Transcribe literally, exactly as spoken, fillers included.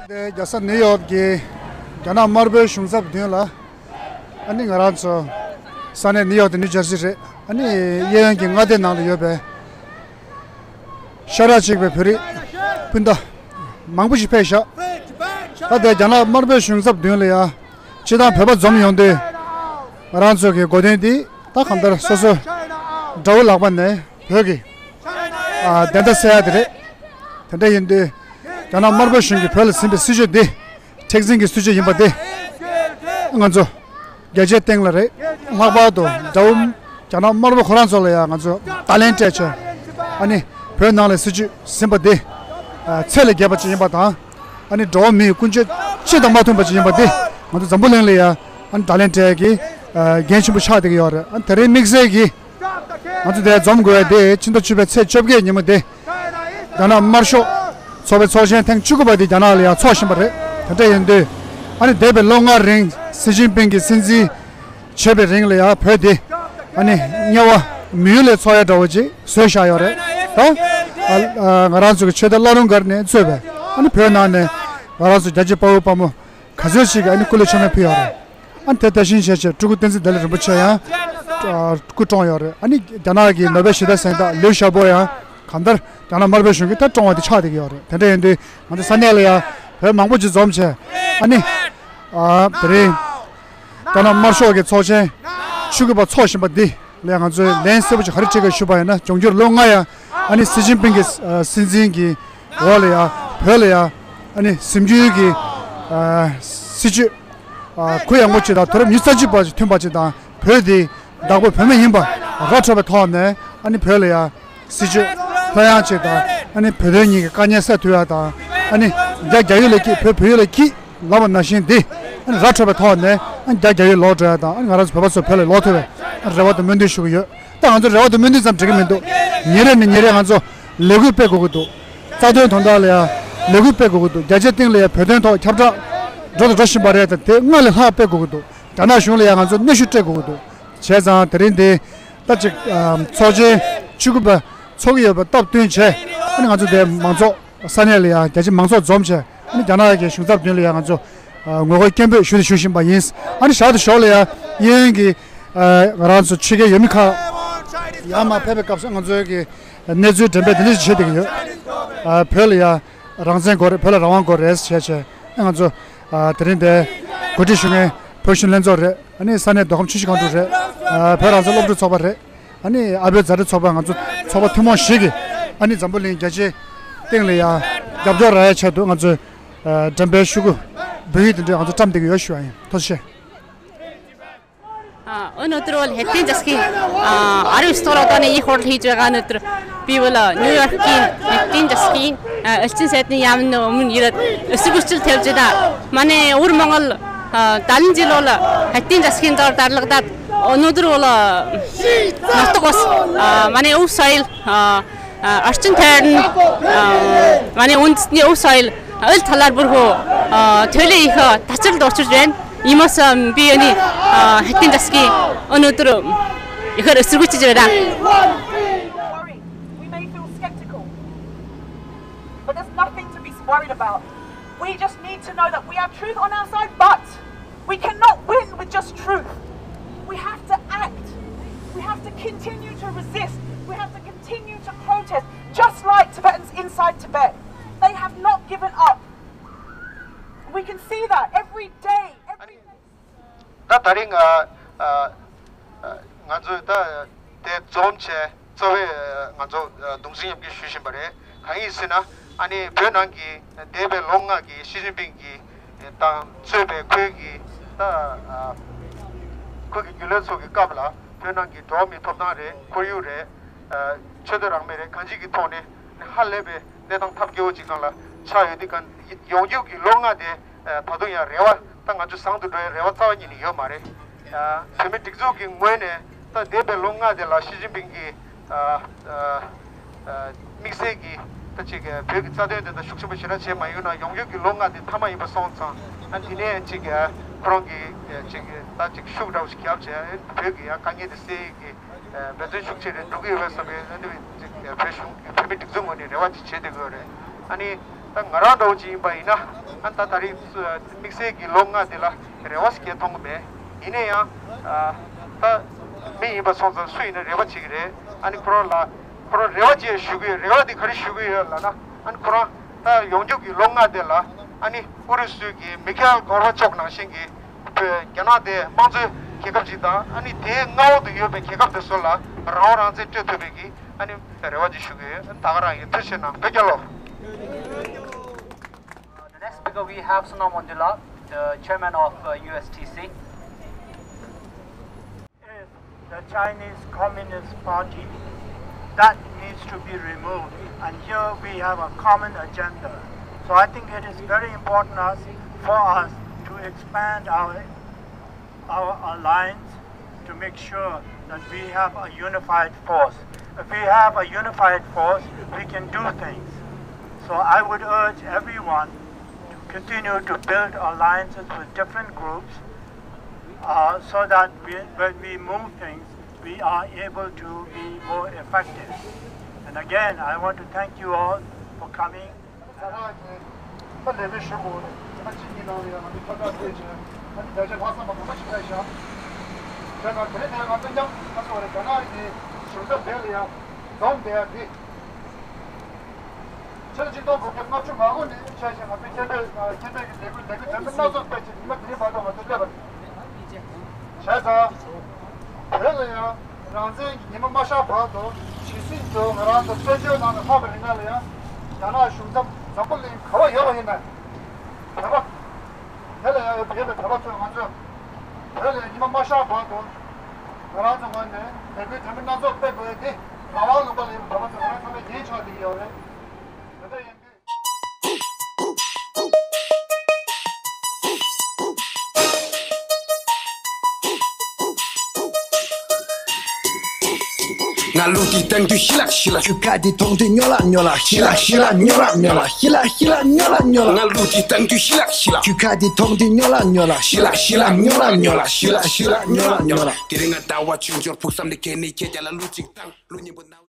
དེ་རྒྱལ་ས་ནིའུ་ཡོག་གི་རྒྱ་ནག་དམར་པོའི་གཞུང་ཚབ་མདུན་ལ། ཨ་ནི་ང་རང་ཚོ་ས་གནས་ནིའུ་ཡོག་དང་ནིའུ་ཇར་སི་རེད། ཨ་ནི་གཡས་གཡོན་གྱི་མངའ་སྡེ་ནང་ལ་ཡོད་པའི་ཤ་ཁྲག་གཅིག་པའི་བོད་རིགས་སྤུན་ཟླ་མང་པོ་ཞིག་ཕེབས་ཤག་ད་ལྟའི་རྒྱ་ནག་དམར་པོའི་གཞུང་ཚབ་མདུན་ལ་ཡ་སྤྱི་བཏང་བོད་པ་འཛོམས་ཡོང་དུས། ང་རང་ཚོ་གི་གོ་སྟོན་འདི་ད་གང་ལྟར་སོ་སོ་དགྲ་བོ་ལག་པ་ནས་བོད་ཀྱི་ཨ་བདེན་མཐའ་གསལ་ཡ་དེ་རེད། དེ་འདྲ་ཡིན་དུས་རྒྱ་ནག་དམར་པོའི་གཞུང་གིས་བོད་ལ་ཟིན་པའི་སྲིད་བྱུས་འདི་མཁྲེགས་འཛིན་གྱི་སྲིད་བྱུས་ཡིན་པ་དེ་ང་ཚོ་རྒྱལ་སྤྱིའི་སྟེང་ལ་རེད། ལྷག་པར་དུ་དགྲ་བོ་རྒྱ་ནག་དམར་པོ་ཁོ་རང་ཚོ་ལ་ཡང་ང་ཚོ་བརྡ་ལན་སྤྲད་བྱས། ཨ་ནི་བོད་ནང་ལ་སྲིད་བྱུས་ཟིན་པ་དེ་ཚད་ལས་བརྒལ་བ་ཅིག་ཡིན་པ་དང་། ཨ་ནི་འགྲོ་བ་མིའི་ཀུན་སྤྱོད་སྤྱི་དང་མ་མཐུན་པ་ཅིག་ཡིན་པ་དེ་ང་ཚོ་འཛམ་བུ་གླིང་ལ་ཡང་ཨ་ནི་བརྡ་ལན་སྤྲད་ཀྱི་འགན་ཆེན་པོ་ཆགས་བསྡད་ཀྱི་ཡོད་རེད། ཨ་ནི་དེ་རིང་དམིགས་བསལ་གྱིས་ང་ཚོ་འདིར་འཛོམས་དགོས་པ་དེ་ཕྱི་ཟླ་བཅུ་པའི་ཚེས་བཅོ་བརྒྱད་ཉིན་མོ་དེ། རྒྱ་ནག་དམར་ཤོག་ཚོགས་པའི་ཚོགས་ཆེན་ཐེངས་བཅུ་དགུ་པ་དེ་རྒྱ་ནག་ལ་ཡང་འཚོགས་བཞིན་པ་རེད། དེ་འདྲ་ཡིན་དུས་ཨ་ནི་འདས་པའི་ལོ་ལྔ་རིང་སི་ཅིན་ཕིང་གིས་སྲིད་འཛིན་བྱས་པའི་རིང་ལ་ཡང་བོད་དེ་ཨ་ནི་དམྱལ་བ་མི་ཡུལ་ལས་འཚོ་ཡ་འདྲ་བོ་ཅིག་བཟོས་བཞག་ཡོད་རེད། ད་ཨ་ང་རང་ཚོ་གི་ཆོས་དད་བླ་རུང་སྒར་ནས་གཙོས་པའི་ཨ་ནི་བོད་ནང་ནས་ང་རང་ཚོ་རྒྱལ་གཅེས་དཔའ་བོ་དཔའ་མོ་ག་ཚོད་ཅིག་གིས་ཨ་ནི་སྐུ་ལས་མཆོད་མེ་ཕུལ་ཡོད་རེད། ཨ་ནི་དེ་དེ་བཞིན་བྱས་བྱས་སྤྲུལ་སྐུ་བསྟན་འཛིན་བདེ་ལེགས་རིན་པོ་ཆེ་ཡང་ཨ་སྐུ་གྲོངས་ཡོད་རེད། ཨ་ནི་རྒྱ་ནག་གི་ནོ་བེལ་ཞི་བདེ་གཟེངས་རྟགས་ལིའུ་ཞའོ་པོ་ཡང་གང་ལྟར་རྒྱ་ནག་དམར་པོའི་གཞུང་གིས་ད་བཀྲོངས་པ་དེ་ཆགས་བསྡད་ཀྱི་ཡོད་རེད། དེ་འདྲ་ཡིན་དུས་ང་ཚོ་ས་གནས་ལ་ཡང་བོད་མང་པོ་ཅིག་འཛོམས་བྱས་ཨ་ནི་ཨ་དེ་རིང་རྒྱ་ནག་དམར་ཤོག་གི་ཚོགས་ཆེན་བཅུ་དགུ་པ་འཚོགས་བཞིན་པ་འདི་ལ་ང་ཚོས་ལན་གསལ་པོ་ཅིག་ག་རེ་སྤྲད་དགོས་ཞུས་པ་ཡིན་ན། འབྱུང་འགྱུར་ལོ་ལྔ་ཡང་ཨ་ནི་སི་ཅིན་ཕིང་གི་ཨ་སྲིད་འཛིན་གྱི་འོག་ལ་ཡང་བོད་ལ་ཡང་ཨ་ནི་གཟིམ་འཇུག་གི་ཨ་སྲིད་བྱུས་ཨ་གུ་ཡངས་པོ་ཅིག་དང་དུས་རབས་ཉི་ཤུ་རྩ་གཅིག་པ་ཅིག་མཐུན་པ་ཅིག་དང་། བོད་དེ་བདག་པོ་བོད་མི་ཡིན་པ་ར་འཕྲོད་པའི་ཐོག་ནས་ཨ་ནི་བོད་ལ་ཡང་སྲིད་བྱུས་ལྷོད་ཡངས་ཅིག་དང་། ཨ་ནི་བོད་དོན་གཉིས་ཀྱི་དཀའ་ངལ་སེལ་ཐུབ་ཡ་དང་། ཨ་ནི་རྒྱ་རྒྱ་ཡུལ་ལ་སྐྱིད་བོད་བོད་ཡུལ་ལ་སྐྱིད་ལབ་པ་ནང་བཞིན་དེ་ཨ་ནི་ར་འཕྲོད་པའི་ཐོག་ནས་ཨ་ནི་རྒྱ་རྒྱ་ཡུལ་ལོག་འགྲོ་ཡ་དང་། ཨ་ནི་ང་རང་ཚོ་བོད་པ་ཚོ་བོད་ལ་ལོག་ཐུབ་པའི་ཨ་ནི་རེ་བ་དང་སྨོན་འདུན་ཞུ་གི་ཡོད། ད་ང་ཚོ་རེ་བ་དང་སྨོན་འདུན་ཙམ་འགྲིག་གི་མི་འདུག་ཉིན་རེ་ནས་ཉིན་རེ་ང་ཚོ་ལས་འགུལ་སྤེལ་དགོས་ཀྱི་འདུག་རྩ་དོན་དོན་དག་ལ་ཡང་ལས་འགུལ་སྤེལ་དགོས་ཀྱི་འདུག་རྒྱ་ཆེའི་སྟེང་ལ་ཡང་བོད་དོན་ཐོག་ཁྱབ་བསྒྲགས་འགྲོ་དང་འགྲོ་བཞིན་པ་རེད། ད་དེ་སྔར་ལས་ལྷག་སྤེལ་དགོས་ཀྱི་འདུག་རྒྱ་ནག་གཞུང་ལ་ཡང་ང་ཚོ་གནོན་ཤུགས་སྤྲད་དགོས་ཀྱི་འདུག་བྱས་ཙང་དེ་རིང་འདི་ད་ཅིག་ཨ་ཚོགས་ཆེན་བཅུ་དགུ་པ་འཚོགས་ཀྱི་ཡོད་པ་སྟབས་བསྟུན་བྱས། ཨ་ནི་ང་ཚོ་འདིར་མང་ཚོགས་ས་གནས་ལ་ཡང་རྒྱ་ཆེ་མང་ཚོགས་འཛོམས་བྱས། ཨ་ནི་རྒྱ་ནག་གི་གཞུང་ཚབ་མདུན་ལ་ཡང་ང་ཚོ་ཨ་ངོ་རྒོལ་སྐད་འབོད་ཞུ་དང་ཞུ་བཞིན་པ་ཡིན། ཨ་ནི་ཞར་དུ་ཞོར་ལ་ཡང་གཡས་གཡོན་གྱི་ཨ་ང་རང་ཚོ་ཆོས་རྒྱལ་ཡུལ་མི་ཁག་ཡར་མར་ཕེབས་པའི་སྐབས་སུ་ང་ཚོའི་གི་གནས་ཚུལ་འགྲེམས་སྤེལ་འདི་འདྲ་ཞིག་བྱེད་བསྡད་ཀྱི་ཡོད། ཨ་བོད་ལ་ཡང་རང་བཙན་དགོས་རེད། བོད་ལ་རང་དབང་དགོས་རེད་ཟེར་བྱས། ཨ་ང་ཚོ་ཨ་དེ་རིང་འདིར་གོ་སྒྲིག་ཞུ་མཁན་བོད་གཞོན་ལྷན་ཚོགས་རེད། ཨ་ནི་ས་གནས་མདོ་ཁམས་ཆུ་བཞི་སྒང་དྲུག་རེད། ཨ་བོད་རང་བཙན་སློབ་ཕྲུག་ཚོགས་པ་རེད། ཨ་ནི་ཨ་བོད་མཛའ་འབྲེལ་ཚོགས་པ། ང་ཚོ་ཚོགས་པ་ཐུན་མོང་བཞི་གིས་ཨ་ནི་འཛམ་བུ་གླིང་རྒྱལ་སྤྱིའི་སྟེང་ལ་ཡང་རྒྱབ་སྐྱོར་རག་ཡའི་ཆེད་དུ་ང་ཚོས་ཨ་འགྲེམས་སྤེལ་ཤོག་གུ་འབུལ་ཡིག་དེ་འདྲ་ང་ཚོ་བཀྲམ་བསྡད་ཀྱི་ཡོད་ཞུ་བ་ཡིན། ཐུགས་རྗེ་ཆེ། ཨ་འོ་ནོ་ཏྲོལ་ཧེ་ཏིན་ཇ་སི་ཀིན་ཨ་རུ་སྟོར་ཏོ་ནེ་ཡི་ཧོར་ལི་ཇོ་ག་ནོ་ཏྲོལ་པི་བོ་ལ་ནིའུ་ཡོར་ཀིན་ཧེ་ཏིན་ཇ་སི་ཀིན་ཨ་ཨལ་ཅིན་སེ་ཏིན་ཡམ་ནོ་མུན་ཡི་ར་སི་གུ་སྤྱིལ་ཐེབས་ཅི་ད་མ་ནེ་འུར་མང་ལ་ཨ་ཏཱ་ལིན་ཇི་ལོ་ལ་ཧེ་ཏིན་ཇ་སི་ཀིན་ཏོར་ཏར་ལག་ད་འོ་ནོ་ཏྲོལ་ལ་ནག་ཏོག་ཨ་མ་ནེ་འུ་སའིལ་ཨ། ཨ་ཨར་ཅིན་ཐེར་ཨ་ང་ནི་འུན་ནི་འུ་སོ་ཡིལ་ཨལ་ཐ་ལར་བུར་ཧོ་ཨ་ཐོས་ལེ་ཡི་ཁ་ད་ཅིར་དོ་ཅིར་རེན་ཡི་མ་སམ་པི་ཡ་ནི་ཨ་ཧེ་ཏིན་ཏ་སི་ཀི་ཨ་ནོ་ཏུར་ཡི་ཁར་སུར་གུ་ཅི་ཅི་ར། Worry. We may feel skeptical, but there's nothing to be worried about. We just need to know that we have truth on our side, but we cannot win with just truth. We have to act. We have to continue to resist. We have to continue to protest, just like Tibetans inside Tibet. They have not given up. We can see that every day, every day. ད་ད་རིང་ཨ་ཨ་ང་ཚོས་ད་དེ་འཛོམས་བྱས་གཙོ་བོའི་ང་ཚོ་གདུང་སེམས་མཉམ་སྐྱེད་ཞུ་བཞིན་པ་རེད། གང་ཡིན་ཟེར་ན་ཨ་ནི་བོད་ནང་གི་འདས་པའི་ལོ་ལྔ་གི་ཞི་ཅིན་ཕིང་གི་དང་གཙོས་པའི་ཁོའི་གི་ད་ཨ་ཁོ་གི་རྒྱུན་ལས་ཚོ་གི་སྐབས་ལ་ བོད་ནང་གི་འགྲོ་བ་མིའི་ཐོབ་ཐང་རེད། ཁོར་ཡུག་རེད། ཨ། ཆོས་དད་རང་མོས་རེད། གང་ཅིའི་ཐོག་ནས་ཧ་ལས་པའི་གནས་སྟངས་ཐབས་སྐྱོ་བོ་ཅིག་སྒང་ལ་ཆགས་ཡོད་དུས། གང་ཡོང་རྒྱུ་གི་ལོ་ལྔ་དེ་ད་དུང་ཡང་རེ་བ། ད་ང་ཚོ་བཟང་དུ་འགྲོ་བའི་རེ་བ་རྩ་བ་ཉིད་ནས་ཡོད་མ་རེད། ཨ། བོད་མི་སྒྲིག་འཛུགས་ཀྱི་ངོས་ནས་ད་འདས་པའི་ལོ་ལྔ་དེ་ལ་ཞི་ཅིན་ཕིང་གིས། ཨ། ཨ། ཨ། དམིགས་བསལ་གྱིས་ད་ཅིག་བོད་ཀྱི་རྩ་དོན་དེ་ད་ཤུགས་ཆེན་པོ་ཞེ་དྲག་བྱས་མ་ཡོང་ན། ཡོང་རྒྱུ་གི་ལོ་ལྔ་དེ་མཐའ་མ་ཡིན་པ་སོང་ཙང་། ཨ། འདི་ནས་ཅིག་ཁོ་རང་གིས་ཅིག་ད་ཅིག་ཤུགས་འདྲ་བོ་ཞིག་བརྒྱབ་བྱས། བོད་ཀྱི་ཡང་དཀའ་ངལ་དེ་སེལ་གྱི་འབད་བརྩོན་ཤུགས་ཆེ་རེ་འགྲོ་གི་ཡོད་པའི་བསམ་པའི། ཨ། འདི་བོད་གཞུང་གི་བོད་མི་སྒྲིག་འཛུགས་ངོས་ནས་རེ་བ་ཅིག་བྱེད་བསྡད་ཀྱི་ཡོད་རེད། ཨ་ནི་ད་ང་རང་འདྲ་བོ་ཅིག་ཡིན་པ་ཡིན་ན། ཨ། ད་ད་རེས་དམིགས་བསལ་གྱི་ལོ་ལྔ་དེ་ལ་རེ་བ་ཞིག་མཐོང་གི་མེད། ཡིན་ན་ཡང་། ཨ། ད་མི་ཡིན་པ་སོང་ཙང་སུ་ཡིན་ན་རེ་བ་བྱེད་ཀྱི་རེད། ཨ་ནི་ཁོ་རང་ལ་ཁོ་རང་རེ་བ་ཅིག་ཞུ་གི་ཡོད། རེ་བ་དེ་ག་རེ་ཞུ་གི་ཡོད་ལབ་ན། ཨ་ནི་ཁོ་རང་ད་ཡོང་རྒྱུ་གི་ལོ་ལྔ་དེ་ལ། ཨ་ནི་ཨུ་རུ་སུ་གི་མི་ཁེལ་གོར་བྷ་ཆོབ་ནང་བཞིན་གྱི་བོད་རྒྱ་ནག་དེ་དམངས་གཙོའི་རྒྱལ་ཁབ་ཅིག་དང་། ཨ་ནི་དེའི་མངའ་འོག་ཏུ་ཡོད་པའི་རྒྱལ་ཁབ་དེ་ཚོ་ལ་རང་དབང་རང་བཙན་སྤྲོད་ཐུབ་པའི་གི། ཨ་ནི་རེ་བ་ཅིག་ཞུ་གི་ཡོད། ད་ག་རང་ཡིན། ཐུགས་རྗེ་གནང་། བོད་རྒྱལ་ལོ། Uh, the next speaker we have Sonam Wangdula, the chairman of, uh, U S T C. Is the Chinese Communist Party that needs to be removed, and here we have a common agenda. So I think it is very important us, for us to expand our, our alliance to make sure that we have a unified force. If we have a unified force, we can do things. So I would urge everyone to continue to build alliances with different groups, uh, so that we, when we move things, we are able to be more effective. And again, I want to thank you all for coming. ད་ལས་ཀ་ཞུ་དགོས་རེད། ད་གཅིག་གཉིས་ནང་ལ་ཡང་ང་ཚོ་ཁྱབ་བསྒྲགས་བྱས་བྱས། ཨ་ནི་བརྒྱ་ཆ་ལྷག་བསམ་པ་གང་ཞིག་བྱས་ཤག་བྱས་ཙང་དེ་ནས་ང་ཚོ་མཉམ། ང་ཚོ་རེ་རྒྱ་ནག་གི་གཞུང་ཚབ་དེ་ལ་ཡང་འཛོམས་བསྡད་ཡ་དེ། ཕྱི་ལོ་ཆིག་སྟོང་དགུ་བརྒྱ་ལྔ་བཅུ་ང་དགུ་ནས་བྱས་བྱས་ང་ཚོའི་སྐད་འབོད། སྐད་འབོད་ཀྱི་ལས་འགུལ་ལས་འགུལ་དེ་ཚོ་སྣ་ཚོགས་སྤེལ་བྱས་ཉི་མ་དེའི་བར་དུ་ང་ཚོ་སླེབས་པ་རེད། བྱས་ཙང་། བོད་ལ་ཡང་རང་བཙན་གྱི་ཉི་མ་མ་ཤར་བར་དུ། ཇི་སྲིད་དུ་ང་རང་ཚོ་བཙན་བྱོལ་ནང་ལ་ལྷག་པ་ཡིན་ན་ལ་ཡང་། རྒྱ་ནག་གཞུང་ཚབ་འཛམ་བུ་གླིང་ག་བ་ཡོད་པ་ཡིན་ན། བོད་པ། དེ་ལ་ཡང་ཡོད་པའི་བོད་པ་ཚོས་ང་ཚོས་བོད་ལ་ཉི་མ་མ་ཤར་བར་དུ། ང་རང་ཚོ་ངོས་ནས་ལས་འགུལ་དེ་འདྲ་སྣ་ཚོགས་སྤེལ་དགོས་ཡ་དེ། རང་དབང་ལུང་པ་ལ་ཡོད་པའི་བོད་པ་ཚོ་ང་རང་ཚང་མས་ཉན་ཆོག་བསྡད་ཀྱི་ཡོད་རེད། དེ་འདྲ་ཡིན་དུས། ང་ལུག་འདི་བཏང་དུས་ཤི་ལ་ཤི་ལ། ཆུ་ཁ་འདི་མཐོང་དུས་སྨྱོ་ལ་སྨྱོ་ལ། ཤི་ལ་ཤི་ལ་སྨྱོ་ལ་སྨྱོ་ལ། ཤི་ལ་ཤི་ལ་སྨྱོ་ལ་སྨྱོ་ལ། ང་ལུག་འདི་བཏང་དུས་ཤི་ལ་ཤི་ལ། ཆུ་ཁ་འདི་མཐོང་དུས་སྨྱོ་ལ་སྨྱོ་ལ། ཤི་ལ་ཤི་ལ་སྨྱོ་ལ་སྨྱོ་ལ། ཤི་ལ་ཤི་ལ་སྨྱོ་ལ་སྨྱོ་ལ། དེ་རིང་ང་ཟླ་བ་ཆུང་ཆུང་ཕུགས་བསམ་ནི་ཁྱེད་ནི་ཁྱེད་རྒྱ་ལ་ལུག་ཅིག་བཏང་ལུག་སྙིང་པོ་ནང་།